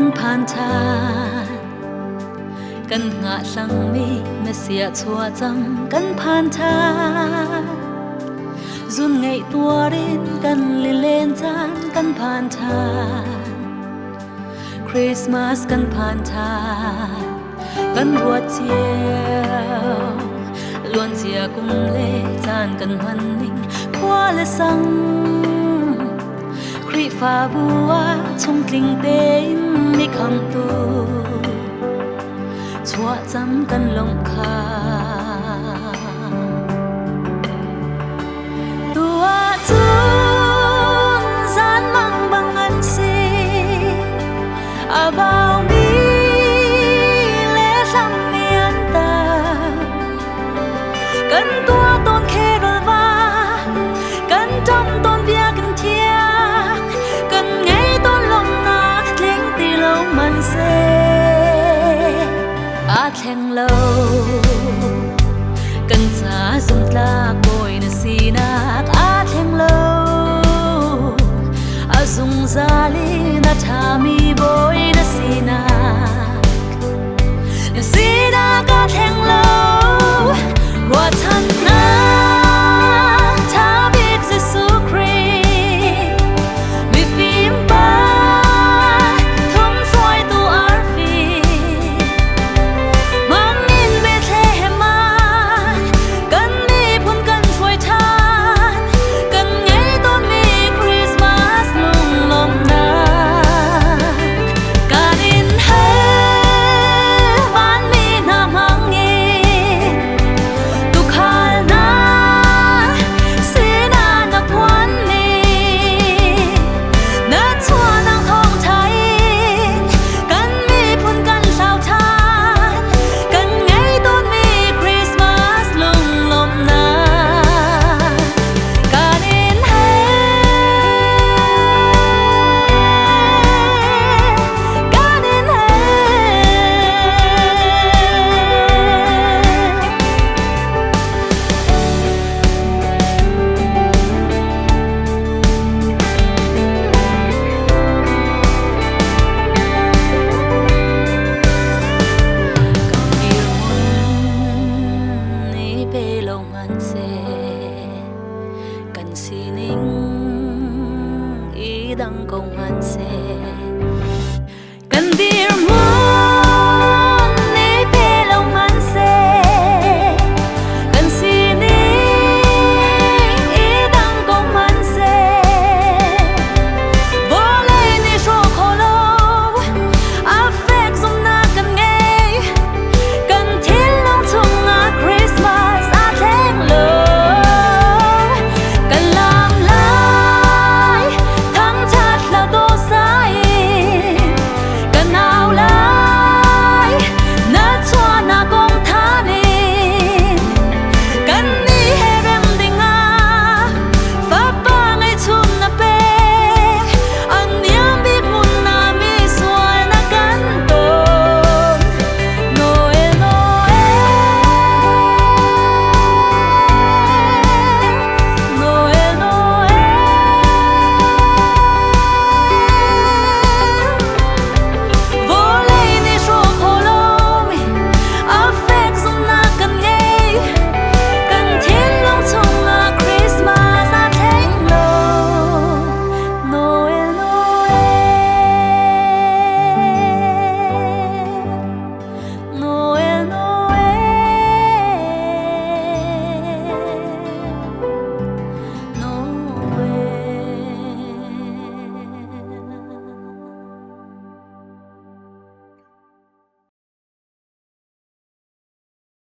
Kan phan ṭhan. Kan hngahhlangmi Messiah chuah cang kan phan ṭhan. Zun ngaih tuar in kan lilen caan kan phan ṭhan. Christmas kan phan ṭhan. Kan ruat cio. Luancia kum le caan kan hman ning khua le sang. Khrihfabu ah chungtling tein mi khamtu chuahcam kan lawmh kha. Tu ahcun zanmang bang an si, a baumi le hlammi an tam. Kan tuah tawn kherol va, kan ṭam tawn biakinn thiang, kan ngei tawn lawmhnak tling ti lo man seh. Aa thleng lo.